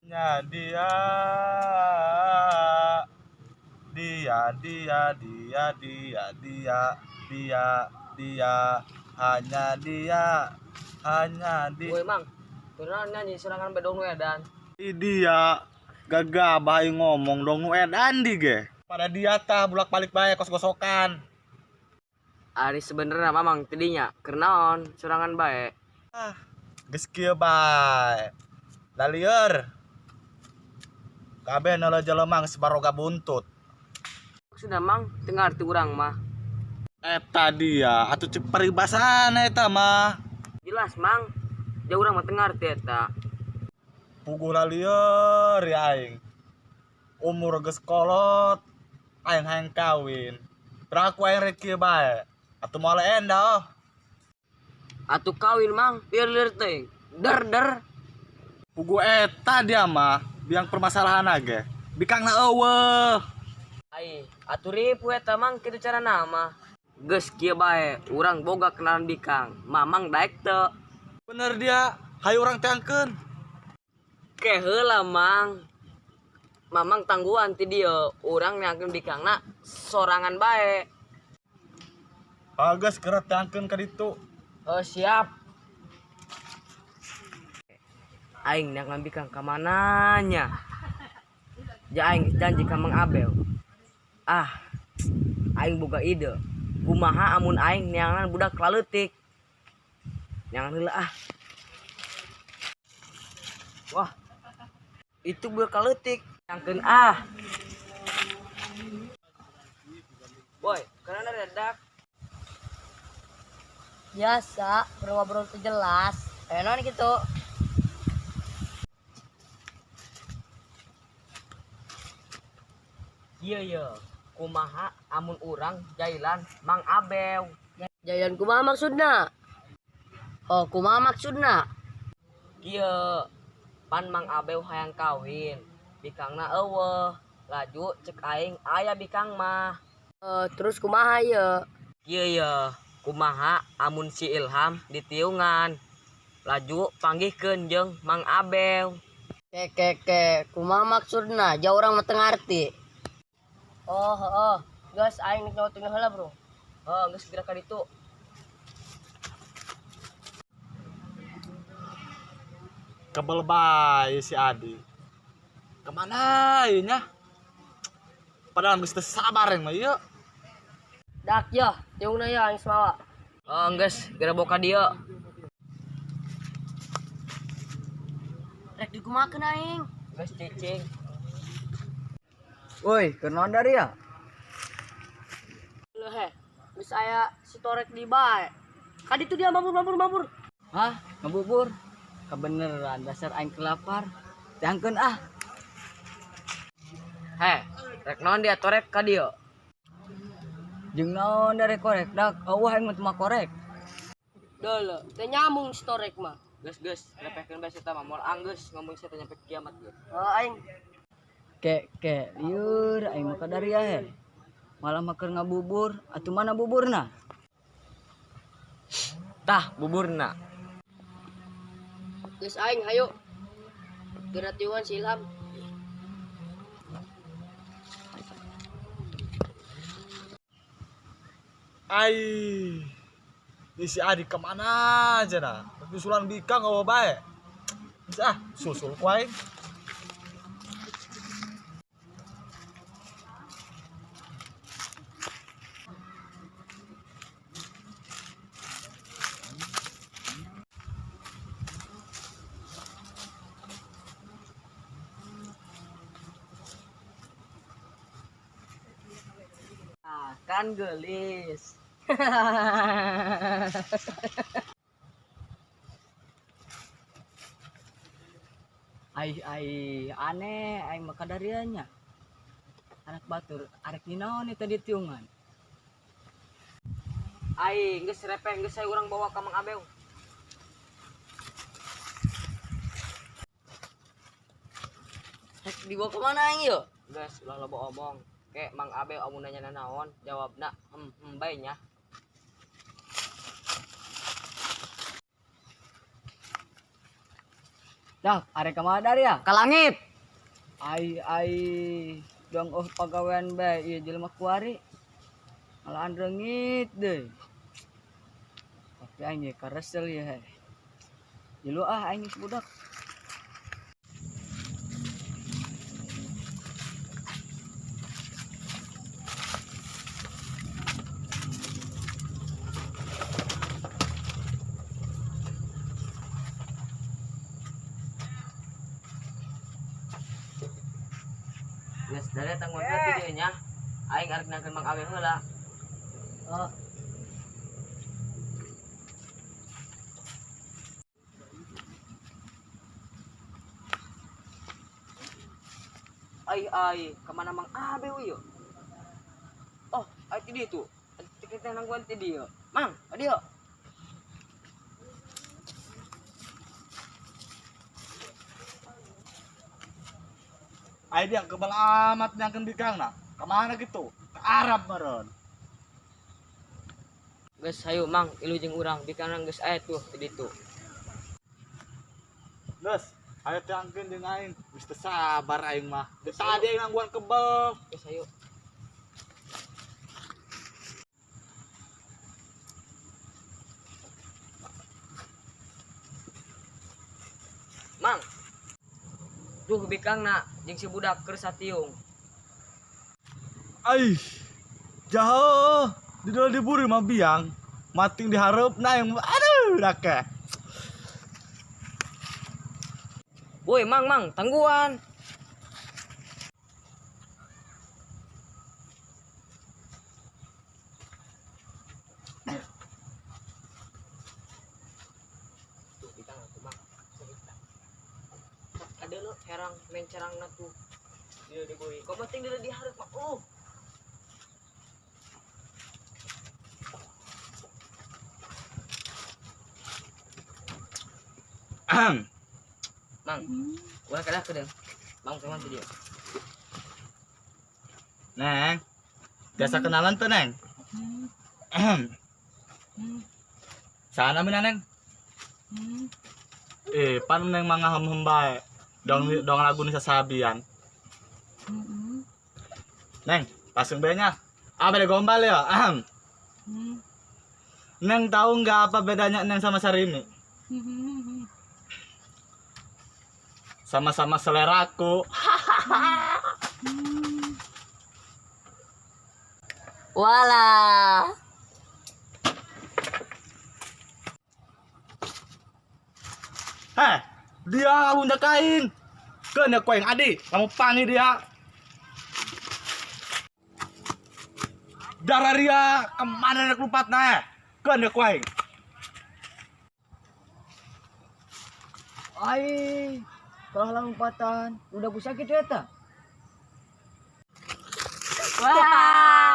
Nya dia dia dia dia dia dia dia dia hanya dia hanya di. Woi Mang, kunaon nyanyi serangan bedong nu edan. Dia gagah aing ngomong dong nu edan di ge. Pada dia tah bulak-balik bae kos gosokan. Ari sebenerna Mamang tidinya keur naon sorangan bae. Ah, geus kieu bae. Da lieur. Kabeh nala jelema geus baroga buntut. Maksudna Mang teu ngarti urang mah. Eta dia atuh cek paribasana eta mah. Jelas Mang, jauh urang mah teu ngarti eta. Puguh lieur ya aing. Umur geus kolot, aing hayang kawin. Peraku aing rek kieu bae. Atuh moal endah oh. Atuh kawin Mang, lieur-lieur teuing. Der der. Puguh eta dia mah biang permasalahan ge. Bikangna eueuh. Ai, atuh ripuh eta Mang kitu carana mah. Geus kieu bae, urang boga kenalan bikang. Mamang daek teu. Bener dia, hayu urang teangkeun. Ke heula Mang. Mamang tangguhan ti dieu, urang neangkeun bikangna sorangan bae. Bagus geura teangkeun ka ditu. Oh siap. Aing neangan bikang ka mananya? Ja aing janji ka Mang Abel. Ah, aing boga ide. Kumaha amun aing neangan budak laleutik. Neangan heula ah. Wah, itu budak laleutik. Neangkeun ah. Boy, karena redak. Biasa, ngobrol tuh jelas. Kayak non gitu. Iya iya, kumaha amun urang jailan Mang Abel. Jalan kumaha maksudna? Oh, kumaha maksudna? Kieu, pan Mang Abel hayang kawin, bikangna eueuh. Laju cek aing aya bikang mah. Terus kumaha ye? Kieu ye, kumaha amun si Ilham ditiungan. Laju panggihkeun jeung Mang Abel. Ke ke ke, kumaha maksudna? Jauh urang mah teu ngarti. Oh, heeh. Geus aing nek nyawa heula, Bro. Heuh, geus geura ka ditu. Kebel bae si Adi. Kemana ieu nya? Padahal geus teu sabar yang mah ieu. Dak yo, tiungna yo aing semawa. Oh, geus geura boka dieu. Rek dikumakeun aing. Geus cicing. Woi, keur naon dari ya? Leuh heh, geus aya si torek di bae. Ka ditu dia mabur mabur mabur. Hah, ngabubur? Kebeneran dasar aing kelapar. Teangkeun ah. Heh, rek naon dia torek ka dieu? Jeung naon dari korek dak? Eueuh aing mah teu korek. Deuleu, teu nyambung si torek mah. Geus geus, repehkeun bae eta mah moal anggeus ngomong sia teh nyampe kiamat geus. Heuh aing. Ke ke lieur aing mah ka daria he. Malah mah keur ngabubur, atuh mana buburna? Tah, buburna. Geus aing hayu. Geura tiungan si Ilham. Ai. Ini si Adi kemana aja nah? Susulan bikang eueuh bae. Geus ah, susul ku aing. Ah, kan geulis. Ai ai aneh aing mah ka daria nya. Anak batur arek ninaon eta di tiungan. Ai, geus repeh geus saya urang bawa ka Mang Abel. Rek dibawa kemana aing yo? Geus ulah loba omong. Ke Mang Abel amun nanya nanaon, jawabna hem bae nya. Dah, arek ka mana ya? Ka langit. Ai ai dong oh pagawean bae ieu jelema kuari. Malahan reungit deui. Tapi aing ye karesel ye he. Ilu ah aing geus budak. Geus dari tanggung jawab dieu nya. Aing arek nangkeun Mang Abel heula. Oh. Ai ai, kemana Mang Abel ieu? Oh, ai ti dieu tuh. Kita nangguan ti dieu. Mang, dieu. Ai dia kebal amat nyangkeun bikangna. Kemana gitu? Ke Arab meureun. Geus hayu Mang, ilu jeung urang bikangna geus aya tuh ti ditu. Geus, ayo tiangkeun jeung aing. Geus teu sabar aing mah. Geus tadi aing nangguan kebel. Geus hayu. Mang. Tuh bikangna jeung si budak keur satiung. Aih. Jauh. Di dalam diburi mah biang. Mating dihareup na aing. Aduh, dake. Woi, Mang, Mang, tangguhan. Tuh, bikang atuh, Mang. Ada lo herang mencerangna tuh. Dia diburi. Kok penting dia dihareup mah. Oh. Ahem. Mang, ulah kalah ke deung. Mang sama ti dieu. Neng. Biasa kenalan tuh, Neng. Ahem. Sana mina, Neng. Pan Neng mah ngahem-hem bae. Dong dong lagu nu sasabian. Neng, pasung bae nya. Ah, beda gombal ya. Ahem. Neng tahu nggak apa bedanya Neng sama Sarimi? Sama-sama seleraku. Walah. Heh, dia ngalunjak kain. Keun ku aing adi, kamu panggil dia. Darah dia kemana rek lompat nah? Keun ku aing. Ai, kalah lompatan, udah ku sakit eta. Wah.